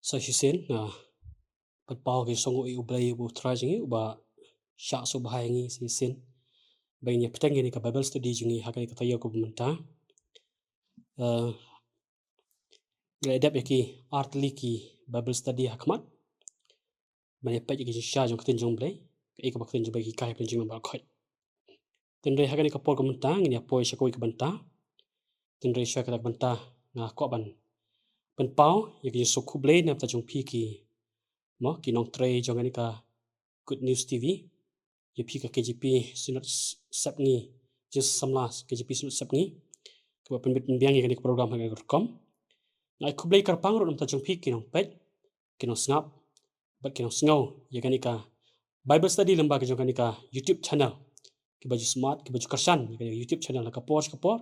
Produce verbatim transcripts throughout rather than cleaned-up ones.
Sa shisien, ah, pynpaw ki song u i u Blei u Trai jong ngi uba shah sngewbha ïa ngi shisien. Ba ngin ïa pyrshang ïa kane ka Bible study jong ngi ha kane ka taïew kaba mynta. Ah, ngi la dep ïa ki artylli ki Bible study ha khmat. Ban ïa peit ïa ki jingshisha jong ka ktien jong u Blei. Kaei kaba ka ktien jong u Blei ka hikai ha pdeng jingmut baroh khoit. Hynrei ha kane ka por ka mynta ngin ïa poi sha kawei ka bynta. Hynrei sha kata ka bynta nga kwah ban pynpaw ïa ka jingsuk khublei na ka bynta jong phi ki, mo, ki nongtrei jong kane ka Good News T V. Ïa phi ka K J P Synod Sepngi, Jingsamla K J P Synod Sepngi, kiba pynbit pynbiang ïa kane ka program ha kane ka rukom. Nga ai khublei kyrpang ruh na ka bynta jong phi ki nongpeit, ki nongsngap bad ki nongsngew ïa kane ka Bible study lyngba ka jong kane ka YouTube channel. Kiba ju smat, kiba ju kyrshan ïa kane ka YouTube channel ha ka por sha ka por.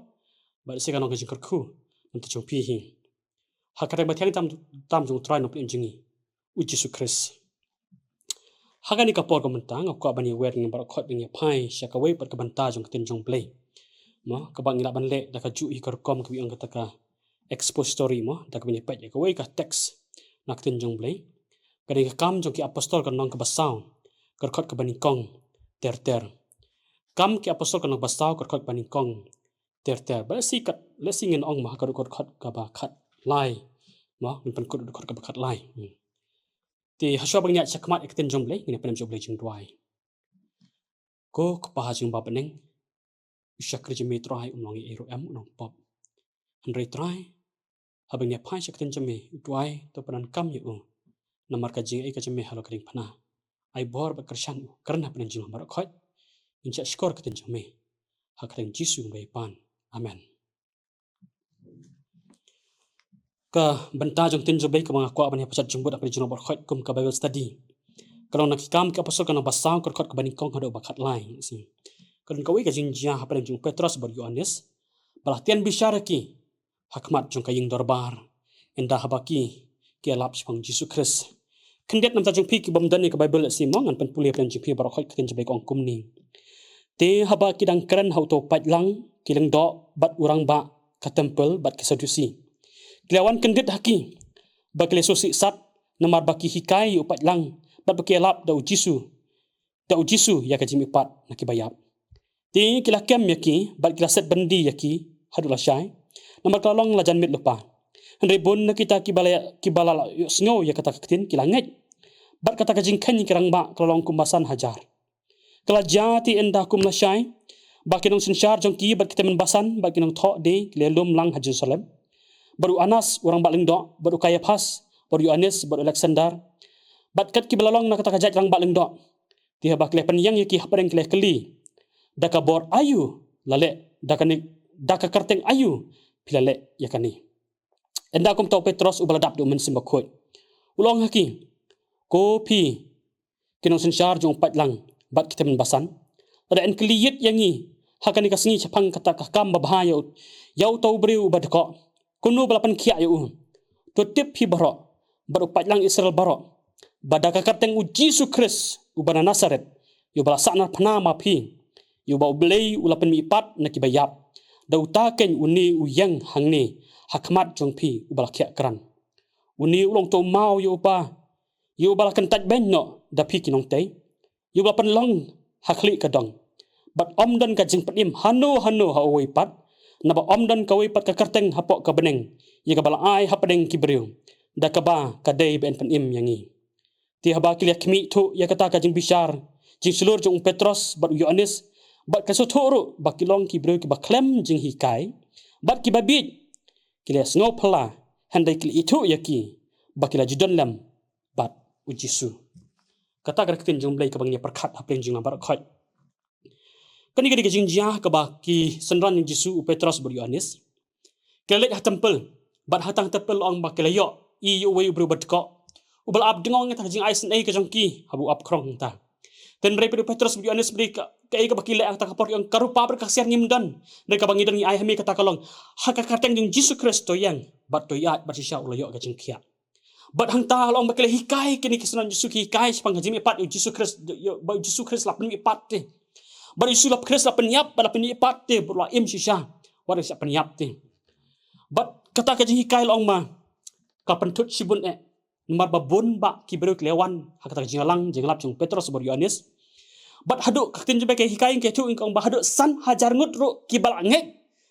Bad sa ka long ka jingkyrkhu na ka bynta jong phi hi. Ha ka kyrteng bathiang tam, tam jong u Trai Nongpynim jong ngi, u Jisu Khrist. Ha kane ka por ka mynta nga kwah ban ïa wer ïa ngi baroh khoit ban ïa phai sha kawei pat ka bynta jong ka ktien jong u Blei, mo, kaba ngi lah ban leh da kajuh hi ka rukom kaba ong kata ka expository, mo, da kaba ngi peit ïa kawei ka text na ka ktien jong u Blei. Ka dei ka Kam jong ki Apostol ka lynnong kaba saw, ka dkhot kaba nyngkong ter ter. Kam ki Apostol ka lynnong kaba saw, ka dkhot kaba nyngkong ter ter. Bad lehse kat, lehse ngin ong, mo, ha ka dkhot kaba khatlai, mo, ngin pynkut dkhot kaba khatlai. Hmm. Te hashwa ba ngin ïaid shakhmat ïa ka ktien jong u Blei, ngin ïa pynim sha u Blei jingduwai. Ko Kpa jong ngi ba ha bneng, u shakri jong me Trai um long ei ei ruh em, u nongpop. Hynrei Trai, haba ngin ïa phai sha ka ktien jong me, u duwai to pyndonkam ïa u. Namar ka jingaiei ka jong me halor ka diengphna. Ai bor bad kyrshan u, kren ha pdeng jingmut baroh khoit. Ngin shah shkor ka ktien jong me. Ha ka kyrteng Jisu ngi pan. Amen. Ka bynta jong ka ktien jong u Blei kaba nga kwah ban ïa pynshad jingmut ha pdeng jingmut baroh khoit kum ka Bible study ka long na ki Kam ki Apostol ka lynnong ba saw, ka dkhot kaba nyngkong haduh ba khatlai. Ka don kawei ka jingjia ha pdeng jong u Petros bad u Ïoannis ba la tien bishar ïa ki ha khmat jong ka ïing dorbar, ynda haba ki, ki ïalap shaphang u Jisu Khrist. Khyndiat na ka bynta jong phi ki bym don ïa ka Bible, lehse, mo, ngan pynpule ha pdeng jong phi baroh khoit ka ktien jong u Blei ka ong kumne. Te haba ki dang kren ha uto u paidlang, ki lyngdoh bad u rangbah ka templ bad ki Sadusi ki la wan kyndit ha ki, ba ki la sngewsih sat namar ba ki hikai ïa u paidlang bad ba ki ïalap da u Jisu, da u Jisu ïa ka jingmihpat na kiba ïap. Te ki la kem ïa ki bad ki la set byndi ïa ki haduh lashai, namar ka la long la jan miet lypa. Hynrei bun na kita kiba la, kiba la ïohsngew ïa kata ka ktien ki la ngeit. Bad kata ka jingkheiñ ïa ki rangbah ka la long kumba san hajar. Ka la jia te ynda kum lashai, ba ki nongsynshar jong ki bad ki tymmen basan bad ki nongthoh die ki la lum lang ha Jerusalem, bad u Anas u rangbah lyngdoh, bad u Kaiaphas, bad u Ïoannis, bad u Aleksander, bad kat kiba la long na kata ka jaid rangbah lyngdoh. Te haba ki la pynïeng ïa ki hapdeng ki la kylli, da ka bor aïu la leh, da kane, da ka kyrteng aïu phi la leh ïa kane. Ynda kumta u Petros uba la dap da u Mynsiem Bakhuid u la ong ha ki, ko phi ki nongsynshar jong u paidlang bad ki tymmen basan, lada yn kylli ïit ïa ngi ha kane ka sngi shaphang kata ka kam babha ïa u, ïa uto u briew uba dkoh, kumno ba la pynkhiah ïa u, to tip phi baroh bad u paidlang Israel baroh, ba da ka kyrteng u Jisu Khrist uba na Nasaret, ïa uba la sahnarphna ma phi, ïa uba u Blei u la pynmihpat na kiba ïap, da uta keiñ une u ïeng hangne ha khmat jong phi uba la khiah kran. Une u long uto u maw ïa uba, ïa uba la kyntait beiñ noh da phi ki nongtei, ïa uba la pynlong ha khlieh ka dong. Bad ym don ka jingpynim hano hano ha uwei pat, naba ym don kawei pat ka kyrteng hapoh ka bneng ïa kaba la ai hapdeng ki briew, da kaba ka dei ba yn pynim ïa ngi. Te haba ki la khmih thuh ïa kata ka jingbishar jingshlur jong u Petros bad u Ïoannis, bad ki la sngewthuh ruh ba ki long ki briew kiba khlem jinghikai bad kiba bieit, ki la sngew phylla, hynrei ki la ithuh ïa ki ba ki la ju don lem bad u Jisu. Kata ka dei ka ktien jong u Blei kaba ngin ïa pyrkhat hapdeng jingmut baroh khoit. Kane ka dei ka jingjia kaba ki synran jong u Jisu, u Petros bad u Ïoannis, ki la leit ha templ, bad ha tang templ la ong ba ki la ïohi ïa uwei u briew uba dkoh, uba la ap dngong ïa kata ka jingai sngewsih ka jong ki haba u ap khrong hangta. Te hynrei pat u Petros bad u Ïoannis, ba dei ka, kaei kaba ki leh ha kata ka por, ki ong, ka rupa bad ka ksiar ngim don, hynrei kaba ngi don ngi ai ha me. Kata ka long, ha ka kyrteng jong u Jisu Khrist to ïeng bad to ïaid, bad shisha u la ïoh ka jingkhiah. Bad hangta la ong ba ki la hikai, kine ki synran Jisu ki hikai shaphang ka jingmihpat ïa u Jisu Khrist, ïa, ba u Jisu Khrist la pynmihpat te. Ba u Jisu la, Khrist la pynïap, bad la pynmihpat te, bad la im shisha wat la shah pynïap te. Bad kata ka jinghikai la ong ma ka pynthut shibun eh. Namar ba bun bah ki briew ki la wan ha kata ka jingïalang jingïalap jong u Petros bad u Ïoannis. Bad haduh, ka ktien jong U Blei ka hikai, ka ïathuh ïa ngi ka ong ba haduh san hajar ngut ruh kiba la ngeit,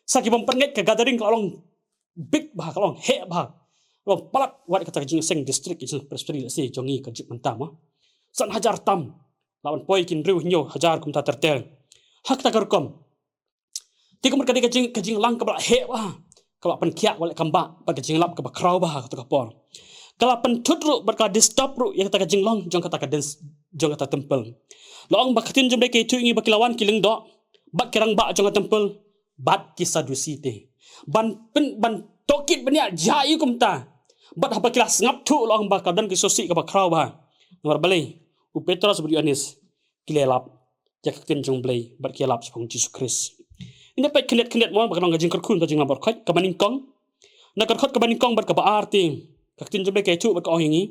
sa ki bym pat ngeit, ka gathering ka la long big bha, ka la long heh bha. Ka la long palat wat kata ka jingïaseng district, ka jingïaseng presbytery lehse jong ngi ka juk mynta mo. San hajar tam. La wan poi ki hynriew hynñiew hajar kumta ter ter. Ha kata ka rukom. Te ka mut ka dei ka jing, ka jingïalang kaba la heh bha, kaba la pynkhiah wat leh kam bah bad ka jingïalap kaba khraw bha ha kata ka por. Ka la pynthut ruh bad ka la disturb ruh ïa kata ka jinglong jong kata ka dens, jong kata temple. La ong ba ka ktien jong U Blei ka ïathuh ïa ngi ba ki la wan ki lyngdoh bad ki rangbah jong ka temple bad ki Sadusi te, ban pyn, ban tohkit bniah jia ïa kumta. Bad haba ki la sngap thuh, la ong ba ka don ka sngewsih kaba khraw bha. Namar balei? U Petros bad u Ïoannis ki la ïalap ïa ka ktien jong U Blei bad ki ïalap shaphang u Jisu Khrist. Ngin ïa peit khyndiat khyndiat mo ba ka long ka jingkyrkhu na ka jingïalang baroh khoit, kaba nyngkong. Na ka dkhot kaba nyngkong bad kaba ar te, ka ktien jong U Blei ka ïathuh bad ka ong ïa ngi.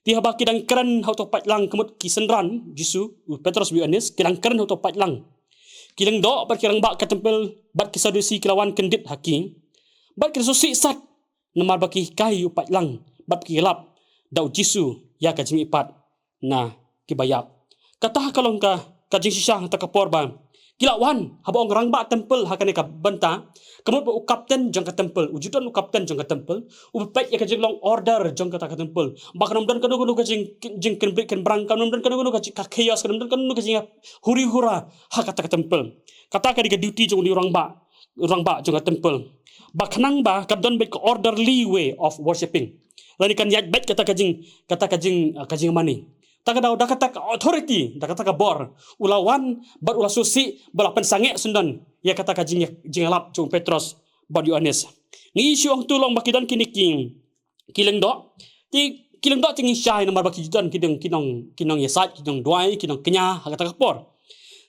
Te haba ki dang kren ha uto u paidlang, ka mut ki synran Jisu, u Petros bad u Ïoannis, ki dang kren ha uto u paidlang, ki lyngdoh bad ki rangbah ka temple bad ki Sadusi ki la wan kyndit ha ki. Bad ki la sngewsih sat namar ba ki hikai ïa u paidlang bad ki ïalap da u Jisu ïa ka jingmihpat na kiba ïap. Kata ka long ka, ka jingshisha ha kata ka por ba ki la wan, haba ong rangbah temple ha kane ka bynta, ka mut ba u kapten jong ka temple, u ju don u kapten jong ka temple, u peit ïa ka jinglong order jong kata ka temple, ba kan ym don kano kano ka jing, jingkynbrit kynbrang, kan ym don kano kano ka jing, ka chaos, kan ym don kano kano ka jinghuri hura ha kata ka temple. Kata ka dei ka duty jong u rangbah, rangbah jong ka temple, ba khnang ba kan don beit ka orderly way of worshipping, lane kan ïaid beit kata ka jing, kata ka jing, ka jingmane. Ta ka daw da kata ka authority, da kata ka bor, u la wan bad u la sngewsih bad la pynsangeh syndon ïa kata ka jing, jingïalap jong u Petros bad u Ïoannis. Ngi shu ong tu long ba ki don kine ki, ki lyngdoh. Te ki lyngdoh te ngi shai namar ba ki don ki dong, ki nong, ki nongïasaid, ki nongduwai, ki nongkñia ha kata ka por.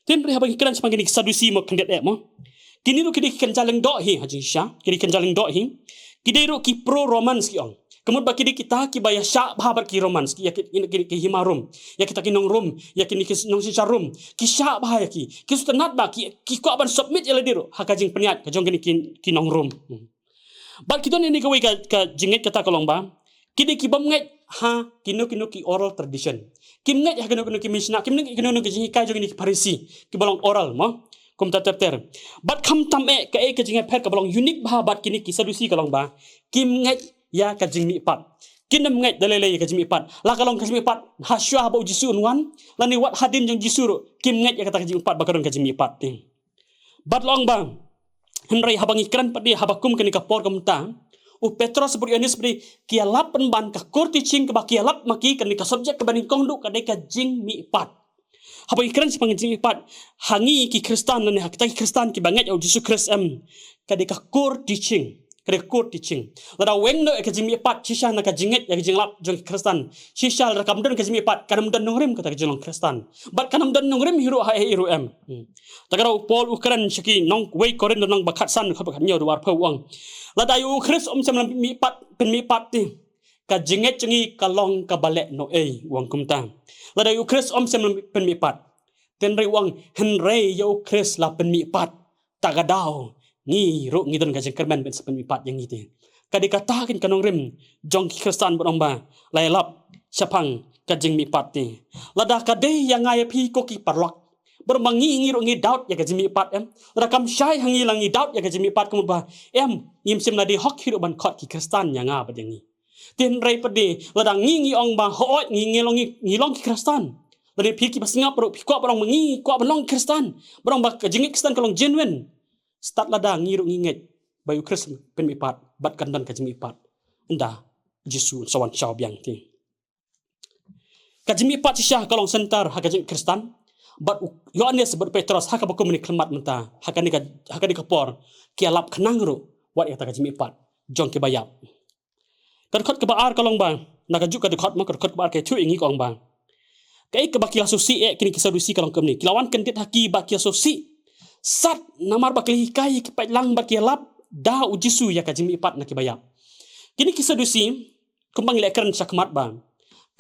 Te hynrei haba ngi kren shaphang kine ki Sadusi mo, khyndiat eh mo, kine ruh ki dei ki kynja lyngdoh hi ha jingshisha, ki dei ki kynja lyngdoh hi. Ki dei ruh ki pro Romans ki ong. Ka mut ba ki dei kita kiba ïashah bha bad ki Romans, ki, ïa ki, ki, ki, ki hima Rom, ïa kita ki nong Rom, ïa kine ki nongsynshar Rom. Ki shah bha ïa ki. Ki sngewtynnat ba ki, ki kwah ban submit ïa lade ruh ha ka jingpynïaid ka jong kine ki, ki nong Rom. Hmm. Bad ki don ïa kane kawei ka, ka jingngeit, kata ka long ba ki dei ki bym ngeit ha kino kino ki oral tradition. Kim ngeit ha kino kino ki Mishnah, kim ngeit ha kino kino ki jinghikai jong kine ki Pharisi kiba long oral mo, kumta ter ter. Bad khamtam eh, kaei ka jingïapher kaba long unique bha bad kine ki Sadusi ka long ba kim ngeit ïa ka jingmihpat. Kin ym ngeit da lei lei ïa ka jingmihpat. La ka long ka jingmihpat ha shuwa haba u Jisu un wan, lane wat hadien jong u Jisu ruh kim ngeit ïa kata ka jingmihpat ba ka don ka jingmihpat te. Bad la ong ba, hynrei haba ngi kren pat de, haba kum kane ka por kumta, u Petros bad u Ïoannis pat de ki ïalap pynban ka core teaching kaba ki ïalap ma ki, kane ka subject kaba nyngkong duh ka dei ka jingmihpat. Haba ngi kren shaphang ka jingmihpat, ha ngi ki Khristan lane ha kita ki Khristan kiba ngeit ha u Jisu Khrist em, ka dei ka core teaching. Ka dei ka core teaching. Lada weng noh ïa ka jingmihpat shisha na ka jingngeit ïa ka jinglap jong ki Khristan, shisha lada kam don ka jingmihpat, kan ym don nongrim kata ka jinglong Khristan. Bad kan ym don nongrim hi ruh ha ei ei ruh em. Hmm. Ta ka daw u Paul u kren sha ki nong, wei Korinth lynnong ba khatsan, khat ba khathynñiew, dkhot ba khathynñiew u ong, lada ïa u Khrist ym shym la mihpat, pynmihpat te, ka jingngeit jong ngi ka long kaba leh noh ei, u ong kumta. Lada ïa u Khrist ym shym la pynmihpat. Te hynrei u ong, hynrei ïa u Khrist la pynmihpat, ta ka daw ngi ruh ngi don ka jingkyrmen ban sa pynmihpat ïa ngi te. Ka dei kata ka nongrim jong ki Khristan ban ong ba la ïalap shaphang ka jingmihpat te. Lada ka dei ïa nga ïa phi ko ki paralok, ban ong ba ngi, ngi ruh ngi doubt ïa ka jingmihpat em. Lada kam shai ha ngi la ngi doubt ïa ka jingmihpat, ka mut ba em, ngim shym la dei hok hi ruh ban khot ki Khristan ïa nga bad ïa ngi. Te hynrei pat de, lada ngi ngi ong ba hooid ngi, ngi long, ngi, ngi long ki Khristan, lada phi kiba sngap ruh phi kwah ban ong ba ngi kwah ban long Khristan, ban ong ba ka jingngeit Khristan ka long genuine, stad lada ngi ruh ngi ngeit ba ïa u Khrist pynmihpat bad kan don ka jingmihpat, ynda u Jisu un sa wan shaw biang te. Ka jingmihpat shisha ka long center ha ka jingngeit Khristan. Bad u Ïoannis bad u Petros ha kaba kum ngi khlem mat mynta, ha kane ka, ha kane ka por, ki ïalap khnang ruh wat ïa kata ka jingmihpat jong kiba ïap. Ka dkhot kaba ar ka long ba, na kajuh ka dkhot mo, ka dkhot kaba ar ka ïathuh ïa ngi ka ong ba, kaei kaba ki la sngewsih eh kine ki Sadusi ka long kumne. Ki la wan kyndit ha ki bad ki la sngewsih sat namar ba ki la hikai ïa ki paidlang bad ki ïalap da u Jisu ïa ka jingmihpat na kiba ïap. Kine ki Sadusi, kumba ngi la kren shakhmat ba,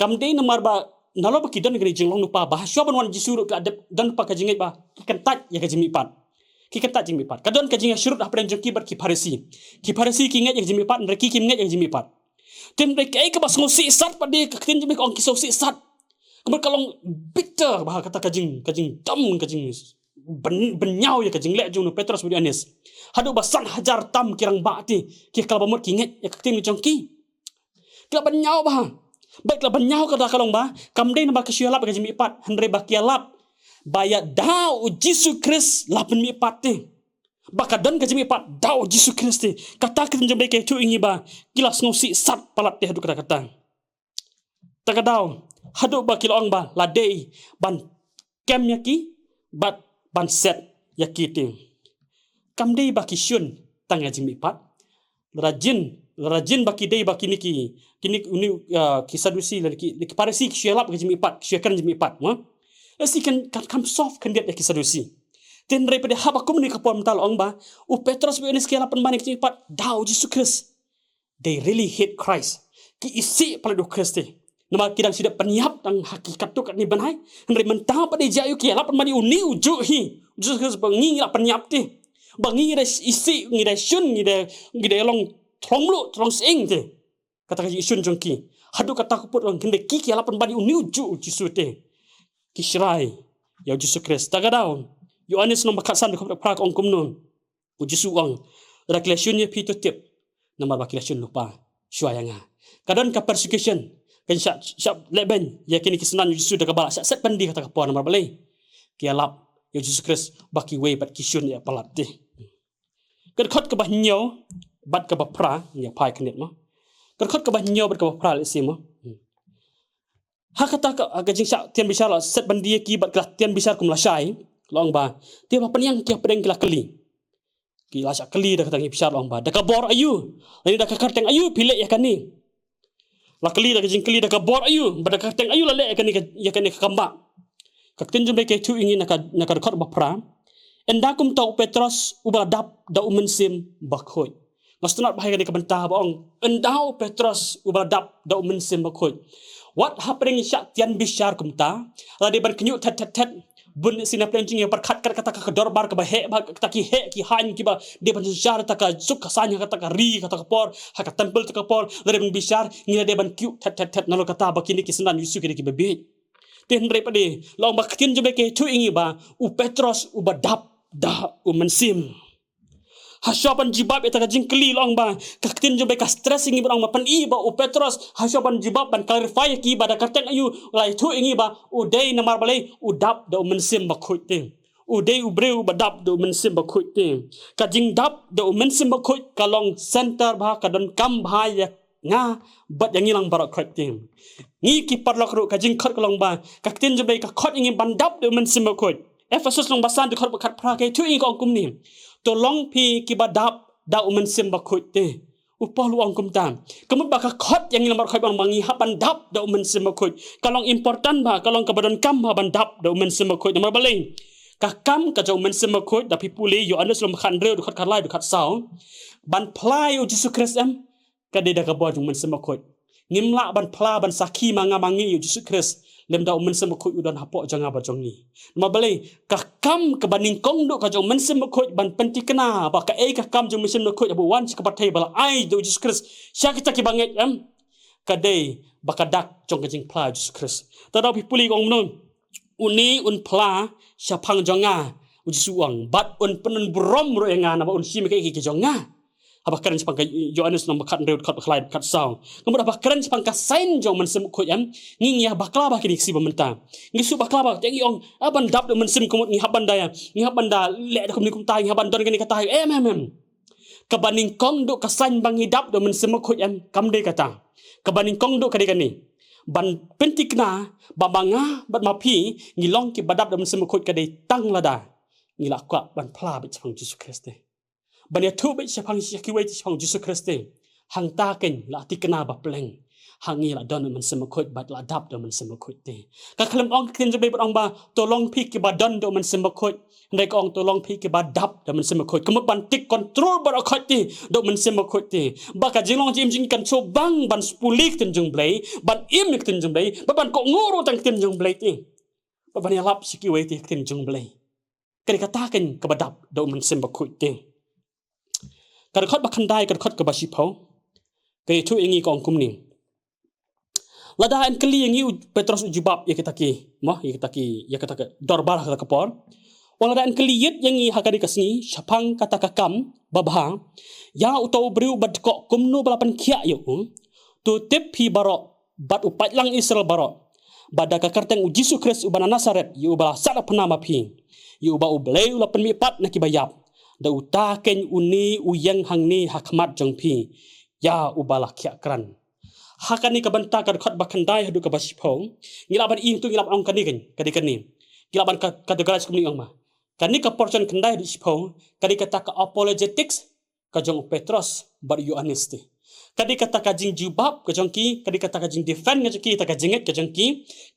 kam dei namar ba, nalor ba ki don kane ka jinglong lypa ba ha shuwa ban wan u Jisu ruh ki la dep don lypa ka jingngeit ba ki kyntait ïa ka jingmihpat. Ki kyntait jingmihpat. Ka don ka jingïasyrut hapdeng jong ki bad ki Pharisi. Ki Pharisi ki ngeit ïa ka jingmihpat, hynrei ki kim ngeit ïa ka jingmihpat. Te hynrei kaei kaba sngewsih sat pat de, ka ktien jong U Blei ka ong ki sngewsih sat. Kumba ka long bitter bha kata ka jing, ka jingdom, ka jing byn-, bynñiaw ïa ka jingleh jong u Petros bad u Ïoannis. Haduh ba san hajar tam ki rangbah te, ki la khlem mut ki ngeit ïa ka ktien jong ki. Ki la bynñiaw bha. Bad ki la bynñiaw kata ka long ba, kam dei namar ki shu ïalap ïa ka jingmihpat, hynrei ba ki ïalap ba ïa da u Jisu Khrist la pynmihpat te. Ba ka don ka jingmihpat da u Jisu Khrist te. Kata ka ktien jong U Blei ka ïathuh ïa ngi ba ki la sngewsih sat palat te haduh katta katta. Ta ka daw, haduh ba ki la ong ba la dei ban kem ïa ki bad ban set ïa ki te. Kam dei ba ki shun tang ïa jingmihpat. Lada jin, lada jin ba ki dei ba kine ki, kine ki, une, ah, ki Sadusi, lada ki, ki Pharisi ki shu ïalap ïa ka jingmihpat, ki shu ïakren jingmihpat, mo. Lehse kan, kan kham soft khyndiat ïa ki Sadusi. Te hynrei pat de haba kum kane ka por mynta la ong ba u Petros bad u Ïoannis ki ïalap pynban ïa ka jingmihpat da u Jisu Khrist. They really hate Christ. Ki isih palat ïa u Khrist te. Namar ki dang shu dep pynïap tang ha ki katto katne bnai. Hynrei mynta pat de jia ïa u ki ïalap pynban ïa une u juh hi. U Jisu Khrist ba ngi ngi la pynïap te. Ba ngi da isih, ngi da shun, ngi da, ngi da long throng mluh, throng sying te. Kata ka jingshun jong ki. Haduh katta ka pud long, hynrei ki ki ïalap pynban ïa une u juh u Jisu te. Ki shrai ïa u Jisu Khrist. Ta ka daw, Ïoannis lynnong ba khatsan dkhot ba phra ka ong kumno. U Jisu u ong, lada ki la shun ïa phi to tip, namar ba ki la shun lypa shuwa ïa nga. Ka don ka persecution, kan shah, shah lehbeiñ ïa kine ki synran U Jisu da kaba la shah set byndi kata ka por, namar balei? Ki ïalap ïa U Jisu Khrist ba kiwei pat ki shun ïa palat te. Ka dkhot kaba hynñiew bad kaba phra, ïa phai khyndiat mo. Ka dkhot kaba hynñiew bad kaba phra lehse mo. Ha kata ka, ka jingshah tian bishar la set byndi ïa ki bad ki la tian bishar kum lashai. La ong ba, te ba pynïang ki hapdeng ki la kylli. Ki la shah kylli da kata ka bishar la ong ba, da ka bor aïu, lane da ka kyrteng aïu phi leh ïa kane. La kylli da ka jingkylli da ka bor aïu, bad da ka kyrteng aïu la leh ïa kane ka, ïa kane ka kambah. Ka ktien jong U Blei ka ïathuh ïa ngi na ka, na ka dkhot ba phra. Ynda kumta u Petros uba la dap da u Mynsiem Bakhuid. Nga sngewtynnat bha ïa kane ka bynta ba ong, ynda u Petros uba la dap da u Mynsiem Bakhuid. Wat hapdeng shah tian bishar kumta, la dei ban kynñiuh thet thet thet. Bun sien na pdeng jong ngi pyrkhat kat kata ka dorbar kaba heh bha, kata ki heh ki haiñ kiba dei ban synshar kata ka suk ka saiñ ha kata ka ri, kata ka por, ha ka temple kata ka por, la dei ban bishar, ngi la dei ban kynñiuh thet thet thet, nalor kata ba kine ki synran U Jisu ki dei kiba bieit. Te hynrei pat de, la ong ba ka ktien jong U Blei ka ïathuh ïa ngi ba u Petros uba dap da u Mynsiem. Hashwa ban jubab ïa kata ka jingkylli la ong ba, ka ktien jong U Blei ka stress ïa ngi ban ong ba, pyni ba u Petros, hashwa ban jubab ban clarify ïa ki ba da ka kyrteng aïu, la ïathuh ïa ngi ba u dei namar balei, u dap da u Mynsiem Bakhuid te. U dei u briew uba dap da u Mynsiem Bakhuid te. Ka jingdap da u Mynsiem Bakhuid ka long center bha, ka donkam bha ïa nga bad ïa ngi lang baroh khoit te. Ngi ki paralok ruh ka jingkhot ka long ba, ka ktien jong U Blei ka khot ïa ngi ban dap da u Mynsiem Bakhuid. Ephesos lynnong ba san dkhot ba khatphra ka ïathuh ïa ngi ka ong kumne. To long phi kiba dap da u Mynsiem Bakhuid te. U Paul u ong kumta. Ka mut ba ka khot ïa ngi lang baroh khoit ba ngi hap ban dap da u Mynsiem Bakhuid. Ka long important bha, ka long kaba donkam bha ban dap da u Mynsiem Bakhuid. Namar balei? Ka kam ka jong u Mynsiem Bakhuid, da phi pule Ïoannis lynnong ba khathynriew dkhot khatlai dkhot khatsaw. Ban phla ïa u Jisu Khrist em, ka dei da ka bor jong u Mynsiem Bakhuid. Ngim lah ban phla ban sakhi ma nga ma ngi ïa u Jisu Khrist lymda u Mynsiem Bakhuid u don hapoh jong nga bad jong ngi. Namar balei? Ka kam kaba nyngkong duh ka jong u Mynsiem Bakhuid ban pynthikna ba kaei ka kam jong u Mynsiem Bakhuid haba u wan sha ka pyrthei ba la ai da u Jisu Khrist sha kita kiba ngeit em. Ka dei ba ka dak jong ka jingphla u Jisu Khrist. Te da phi pule ka ong kumno. Une un phla shaphang jong nga, u Jisu u ong, bad un pynburom ruh ïa nga namar un shim ïa kaei kaei ki jong nga. Haba kren shaphang ka Ïoannis lynnong ba khathynriew dkhot ba khatlai dkhot khatsaw. Ka mut haba kren shaphang ka sign jong u Mynsiem Bakhuid em, ngi ngi ïa bakla bha kine ki sngi ba mynta. Ngi shu bakla bha, te ngi ong, ah, ban dap da u Mynsiem ka mut ngi hap ban da ïa, ngi hap ban da leh da kumne kumta, ngi hap ban don kane kata, em em em. Kaba nyngkong duh ka sign ba ngi dap da u Mynsiem Bakhuid em, kam dei kata. Kaba nyngkong duh ka dei kane. Ban pynthikna ba ma nga bad ma phi ngi long kiba dap da u Mynsiem Bakhuid ka dei tang lada ngi la kwah ban phla beit shaphang u Jisu Khrist te. Ban ïathuh beit shaphang, sha kiwei te shaphang u Jisu Khrist te. Hangta keiñ la thikna ba pleng. Ha ngi la don u Mynsiem Bakhuid bad la dap da u Mynsiem Bakhuid te. Ka khlem ong ka ktien jong U Blei ban ong ba to long phi kiba don da u Mynsiem Bakhuid. Hynrei ka ong to long phi kiba dap da u Mynsiem Bakhuid. Ka mut ban take control baroh khoit te da u Mynsiem Bakhuid te. Ba ka jinglong jingim jong ngi kan shu bang ban pule ka ktien jong U Blei, ban im ïa ka ktien jong U Blei, bad ban kohnguh ruh tang ïa ka ktien jong U Blei te. Bad ban ïalap sha kiwei te ïa ka ktien jong U Blei. Ka dei kata keiñ kaba dap da u Mynsiem Bakhuid te. Ka dkhot ba khyndai, ka dkhot kaba shiphew. Ka ïathuh ïa ngi ka ong kumne. Lada yn kylli ïa ngi, u Petros u jubab ïa kita ki, mo, ïa kita ki, ïa kita ki dorbar ha kata ka por. Wat lada yn kylli ïit ïa ngi ha kane ka sngi shaphang kata ka kam babha, ïa uto u briew ba dkoh kumno ba la pynkhiah ïa u, to tip phi baroh bad u paidlang Israel baroh ba da ka kyrteng u Jisu Khrist uba na Nasaret, ïa uba la sahnarphna ma phi, ïa uba U Blei u la pynmihpat na kiba ïap, da uta keiñ une u ïeng hangne ha khmat jong phi, ïa uba la khiah krat. Ha kane ka bynta ka dkhot ba khyndai haduh kaba shiphew, ngi lah ban i, to ngi lah ban ong kane keiñ, ka dei kane. Ngi lah ban ka, categorize kumne, ong ma, kane ka portion khyndai haduh shiphew ka dei kata ka apologetics ka jong u Petros bad u Ïoannis te. Ka dei kata ka jingjubab ka jong ki, ka dei kata ka jingdefend ka jong ki, kata ka jingngeit ka jong ki,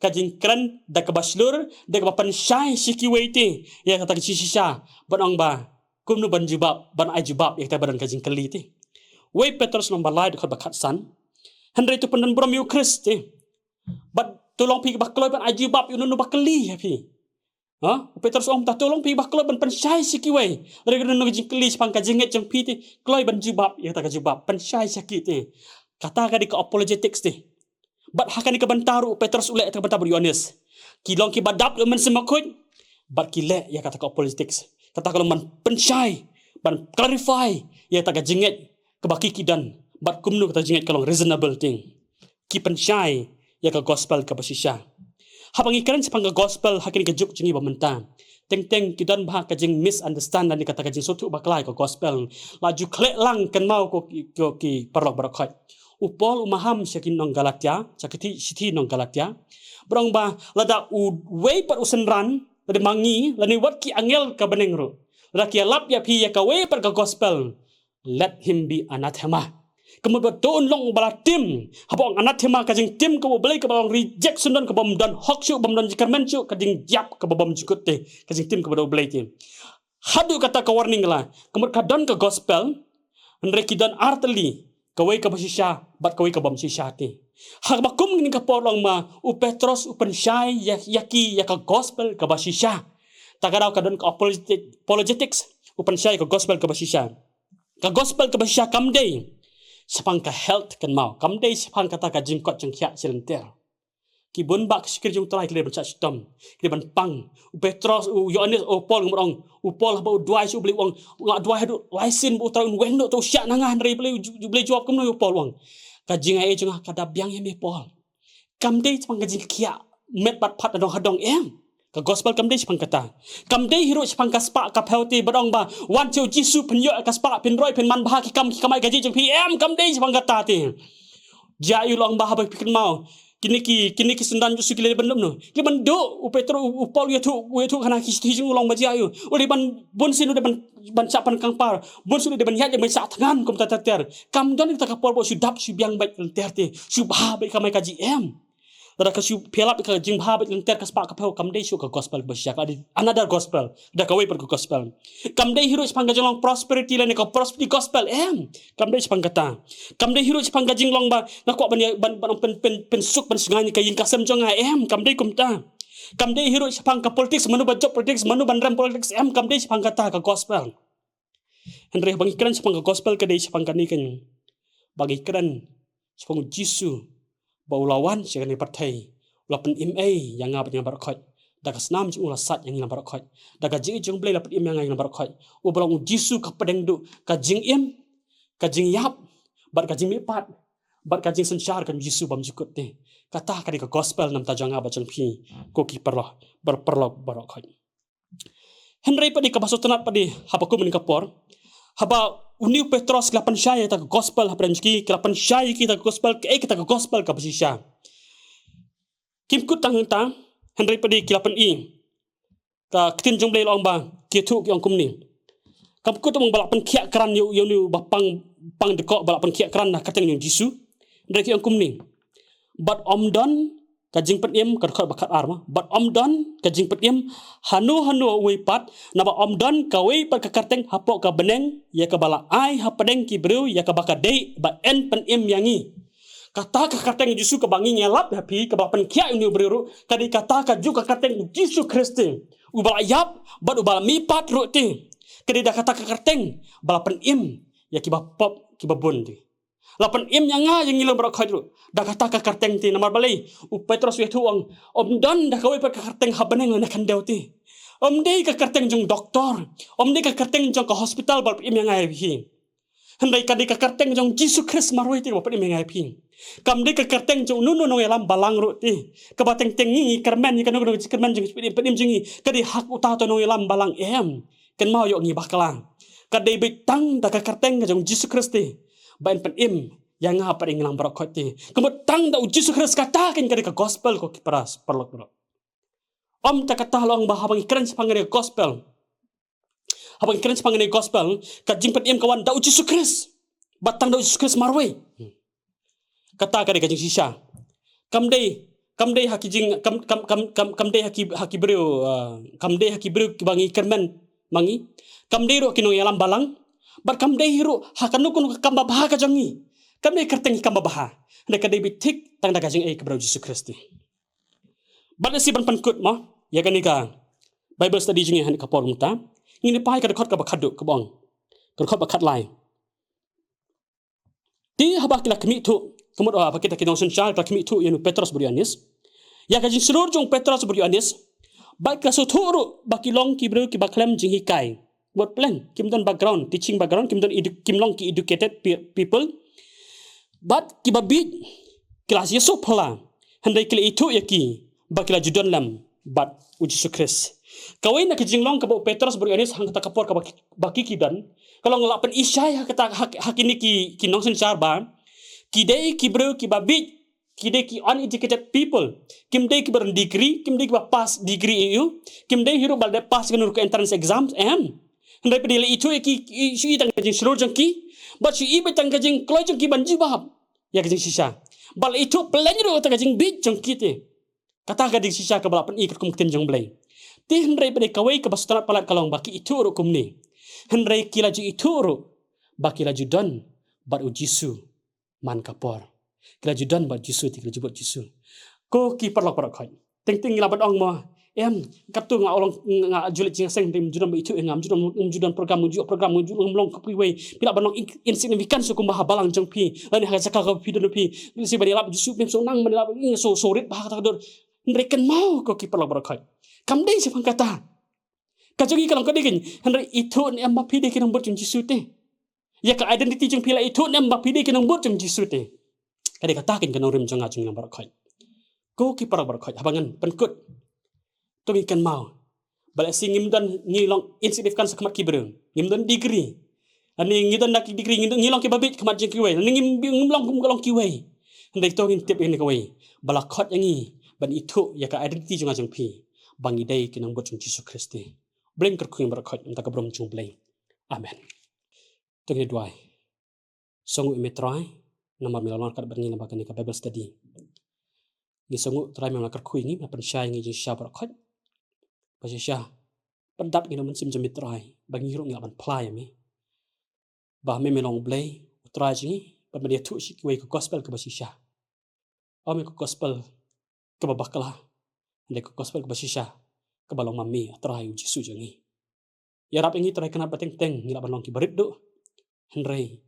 ka jingkren da kaba shlur, da kaba pynshai sha kiwei te ïa kata ka jingshisha, ban ong ba kumno ban jubab, ban ai jubab ïa kata ba don ka jingkylli te. Wei Petros lynnong ba lai dkhot ba khatsan. Hynrei to pyndon burom ïa u Khrist te. Bad to long phi ba kloi ban ai jubab ïa uno uno ba kylli ïa phi. Ha? U Petros u ong, to long phi ba kloi ban pynshai sha kiwei. Hynrei ka don ka jingkylli shaphang ka jingngeit jong phi te, kloi ban jubab ïa kata ka jubab, pynshai sha ki te. Kata ka dei ka apologetics te. Bad ha kane ka bynta ruh u Petros u leh ïa kata ka bynta bad u Ïoannis. Ki long kiba dap ïa u Mynsiem Bakhuid bad ki leh ïa kata ka apologetics. Kata ka long ban pynshai, ban clarify ïa kata ka jingngeit kaba ki ki don, bad kumno kata ka jingngeit ka long reasonable te. Ki pynshai ïa ka gospel kaba shisha. Haba ngi kren shaphang ka gospel ha kane ka juk jong ngi ba mynta, teng teng ki don bha ka jingmisunderstand lane kata ka jingsngewthuh bakla ïa ka gospel. La ju khleh lang kynmaw ko ki, ko ki paralok baroh khoit. U Paul u maham sha ki nong Galatia, sha ki shithi nong Galatia, ba ong ba lada uwei pat u synran, lada ma ngi, lane wat ki angel ka bneng ruh, lada ki ïalap ïa phi ïa kawei pat ka gospel, let him be anathema. Ka mut ba to un long ba la tim. Haba ong anathema, ka jingtim kaba U Blei kaba long rejection, don kaba ym don hok shuh, bym don jingkyrmen shuh, ka jingïap kaba bym jukut te, ka jingtim kaba da U Blei te. Haduh kata ka warning la. Ka mut ka don ka gospel, hynrei ki don artylli, kawei kaba shisha bad kawei kaba ym shisha te. Ha kaba kum kane ka por long ma, u Petros u pynshai ïa, ïa ki ïa ka gospel kaba shisha. Ta ka daw ka don ka apologetic-, apologetics, u pynshai ka gospel kaba shisha. Ka gospel kaba shisha kam dei shaphang ka health, kynmaw, kam dei shaphang kata ka jingkoit jingkhiah shi lynter. Ki bun bah ki shakri jong U Trai ki dei ban shah shitom, ki dei ban pang. U Petros, u Ïoannis, u Paul, ngam ong, u Paul haba u duwai sha U Blei u ong, nga duwai haduh lai sien ba U Trai un weng noh, to shah na nga, hynrei U Blei, U Blei jubab kumno ïa u Paul, u ong, ka jingai jong nga ka da biang ïa me Paul. Kam dei shaphang ka jingkhiah met bad phad hadong hadong, em. Ka gospel kam dei shaphang kata. Kam dei hi ruh shaphang ka spah ka phew te, ba ong ba wan sha U Jisu, phin ïoh ka spah, phin roi, phin man bha ki kam ki kamai kajih jong phi, em, kam dei shaphang kata te. Jia ïa u long ba haba phi kynmaw, kine ki, kine ki synran Jisu ki leh ban lum noh, ki leh ban duh. U Petros, u, u Paul u ïathuh, u ïathuh ha kane ka shithi jong u, long ba jia ïa u, u leh ban, bunsien u leh ban, ban shah pan kangpar, bunsien u leh ban ïaid ïa ban shah thngan kumta ter ter. Kam don kata ka por ba shu dap shu biang beit lynter te, shu bha beit kamai kajih, em. Lada ka shu pynlap ka jingbha beit lynter, ka spah ka phew, kam dei shuh ka gospel ba shisha, ka dei another gospel, da kawei pat ka gospel. Kam dei hi ruh shaphang ka jinglong prosperity lane ka prosperity gospel, em. Kam dei shaphang kata. Kam dei hi ruh shaphang ka jinglong ba nga kwah ban ïa, ban, ban pyn, pyn, pynsuk, pynshngaiñ ïa ka ïing ka sem jong nga, em. Kam dei kumta. Kam dei hi ruh shaphang ka politics, mano ba jop politics, mano ban rem politics, em. Kam dei shaphang kata ka gospel. Hynrei ba ngi kren shaphang ka gospel ka dei shaphang kane keiñ. Ba ngi kren shaphang U Jisu, ba u la wan sha kane ka pyrthei, u la pynim ei ïa nga bad ïa nga baroh khoit. Da ka snam jong u la sait ïa ngi lang baroh khoit. Da ka jingïeit jong U Blei la pynim ïa nga ïa nga baroh khoit. U ba long U Jisu ka pdeng duh, ka jingim, ka jingïap, bad ka jingmihpat, bad ka jingsynshar ka jong U Jisu bymjukut te. Kata ka dei ka gospel na bynta jong nga bad jong phi, ko ki paralok, bar-, paralok baroh khoit. Hynrei pat de kaba sngewtynnat pat de, haba kum kane ka por, haba une u Petros ki la pynshai ïa kata ka gospel hapdeng jong ki, ki la pynshai ïa kita ka gospel, kaei kata ka gospel kaba shisha. Kim kut tang hangta, hynrei pat de ki la pyni. Ka ktien jong U Blei la ong ba, ki ïathuh ki ong kumne. Kam kut tang ba la pynkhiah krat ïa u, ïa une uba pang, pang dkoh ba la pynkhiah krat na ka kyrteng jong U Jisu. Hynrei ki ong kumne. Bad ym don ka jingpynim, ka dkhot ba khatar ma. Bad ym don ka jingpynim hano hano uwei pat, naba ym don kawei pat ka kyrteng hapoh ka bneng ïa kaba la ai hapdeng ki briew ïa kaba ka dei ba yn pynim ïa ngi. Kata ka kyrteng Jisu kaba ngi ïalap ha phi, kaba pynkhiah ïa une u briew ruh, ka dei kata kajuh ka kyrteng Jisu Khrist te, uba la ïap bad uba la mihpat ruh te. Ka dei da kata ka kyrteng ba la pynim ïa kiba pop kiba bun te. La pynim ïa nga ïa ngi long baroh khoit ruh da kata ka kyrteng te, namar balei? U Petros u ïathuh u ong, ym don da kawei pat ka kyrteng ha bneng lane khyndew te. Ym dei ka kyrteng jong doktor, ym dei ka kyrteng jong ka hospital ba la pynim ïa nga ïa phi. Hynrei ka dei ka kyrteng jong Jisu Khrist marwei te kaba pynim ïa nga ïa phi. Kam dei ka kyrteng jong uno uno u nongïalam balang ruh te, kaba teng teng ngi ngi kyrmen ïa kano kano ka jingkyrmen jong ngi, pynim pynim jong ngi, ka dei ha uta uta u nongïalam balang, em. Kynmaw, ïoh ngi bakla. Ka dei beit tang da ka kyrteng ka jong Jisu Khrist te ba yn pynim ïa nga bad ïa ngi lang baroh khoit te. Ka mut tang da u Jisu Khrist, kata keiñ ka dei ka gospel, ko ki para paralok baroh. Ym ta kata la ong ba haba ngi kren shaphang kane ka gospel, haba ngi kren shaphang kane ka gospel, ka jingpynim ka wan da u Jisu Khrist, bad tang da u Jisu Khrist marwei. Kata ka dei ka jingshisha. Kam dei, kam dei ha ki jing, kam, kam, kam, kam, kam dei ha ki, ha ki briew, ah, kam dei ha ki briew kiba ngi kyrmen ma ngi. Kam dei ruh ki nongïalam balang. Bad kam dei ruh ha kano kano ka kam babha ka jong ngi. Kam dei kyrteng ki kam babha. Hynrei ka dei beit thik tang da ka jingaiei kaba da u Jisu Khrist te. Bad lehse ban pynkut mo ïa kane ka Bible study jong ngi ha kane ka por mynta, ngin ïa pule ka dkhot kaba khatduh kaba ong, ka dkhot ba khatlai. Te haba ki la khmih thuh, ka mut, ah, haba kita ki nongsynshar ki la khmih thuh ïa u Petros bad u Ïoannis ïa ka jingshlur jong u Petros bad u Ïoannis, bad ki la sngewthuh ruh ba ki long ki briew kiba khlem jinghikai. Wat pleng, kim don background, teaching background, kim don edu-, kim long ki educated pe-, people. Bad kiba bieit ki la ïasoh phylla, hynrei ki la ithuh ïa ki ba ki la ju don lem bad u Jisu Khrist. Kawei na ki jinglong kaba u Petros bad u Ïoannis ha kata ka por kaba ki, ba ki ki don, ka long la pynishai ha kata, ha, ha kine ki, ki nongsynshar ba ki dei ki briew kiba bieit, ki dei ki uneducated people. Kim dei kiba don degree, kim dei kiba pass degree ïa u, kim dei hi ruh ba la dep pass kano ka entrance exam, em. Hynrei pat la ithuh ïa ki, ki, shu i tang ka jingshlur jong ki, bad shu i pat tang ka jingkloi jong ki ban jubab ïa ka jingshisha. Bad la ithuh pleng ruh tang ka jingbieit jong ki te. Kata ka dei ka shisha kaba la pyni katkum ka ktien jong u Blei. Te hynrei pat kawei kaba sngewtynnat palat ka long ba ki ithuh ruh kumne. Hynrei ki la ju ithuh ruh ba ki la ju don bad u Jisu man ka por. Ki la ju don bad Jisu te ki la ju bud Jisu. Ko ki paralok baroh khoit, teng teng ngi lah ban ong mo, em, katto nga long, nga ju leit jingïaseng, ym ju don ba ithuh ïa nga, ym ju don, ym ju don program, ym ju ïoh program, ym ju long, ym long khublei wei. Phi lah ban long in-, insignificant shuh kumba ha balang jong phi, lane ha ka jaka kaba phi don phi. Lehse ban ïalap Jisu, mem shu nang ban ïalap, ïa, shu, shu rit bha ha kata ka dur. Hynrei kynmaw ko ki paralok baroh khoit, kam dei shaphang kata. Ka jong ngi ka long ka dei keiñ, hynrei ithuh ne em ba phi dei ki nongbud jong Jisu te? Ïa ka identity jong phi la ithuh ne em ba phi dei ki nongbud jong Jisu te? Ka dei kata keiñ ka nongrim jong nga jong ngi baroh khoit. Ko ki paralok baroh khoit, haba ngan pynkut, to ngin kynmaw ba lehse ngim don, ngi long insignificant shakhmat ki briew. Ngim don degree. Lane ngi don da ki degree, ngi don, ngi long kiba bieit khmat jong kiwei. Lane ngim, ngim long kum ka long kiwei. Hynrei to ngin tip ïa kane kawei, ba la khot ïa ngi ban ithuh ïa ka identity jong nga jong phi, ba ngi dei ki nongbud jong Jisu Khrist te. U Blei un kyrkhu ïa ngi baroh khoit, mynta ka burom jong u Blei. Amen. To ngin duwai. Sngewnguh ïa me Trai, namar me la long ryngkat bad ngi lyngba kane ka Bible study. Ngi sngewnguh Trai, me la kyrkhu ïa ngi, me pynshai ïa ngi jingshisha baroh khoit. Ba shisha, pyndap ïa ngi na u Mynsiem jong me Trai, ba ngi ruh ngi lah ban phla ïa me. Ba me, me long u Blei, u Trai jong ngi, ba me ïathuh sha kiwei ka gospel kaba shisha. Ym ïa ka gospel kaba bakla, hynrei ka gospel kaba shisha, kaba long ma me, u Trai, u Jisu jong ngi. Ïarap ïa ngi Trai, khnang ba teng teng ngi lah ban long kiba rit duh. Hynrei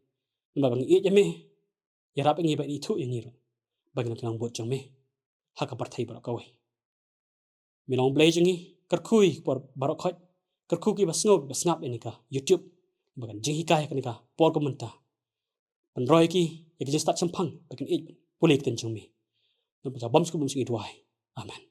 namar ba ngi ïeit ïa me, ïarap ïa ngi ban ithuh ïa ngi ruh ba ngi long ki nongbud jong me ha ka pyrthei baroh kawei. Me long u Blei jong ngi, kyrkhu ïa ki por baroh khoit, kyrkhu kiba sngew, kiba sngap ïa kane ka YouTube, ba kan jinghikai ha kane ka por kaba mynta. Pynroi ïa ki, ïa ki jingstad shemphang, ba kin ïeit pule ïa ka ktien jong me. Namar ba ka bym sngewbha, bym sngewbha duwai. Amen.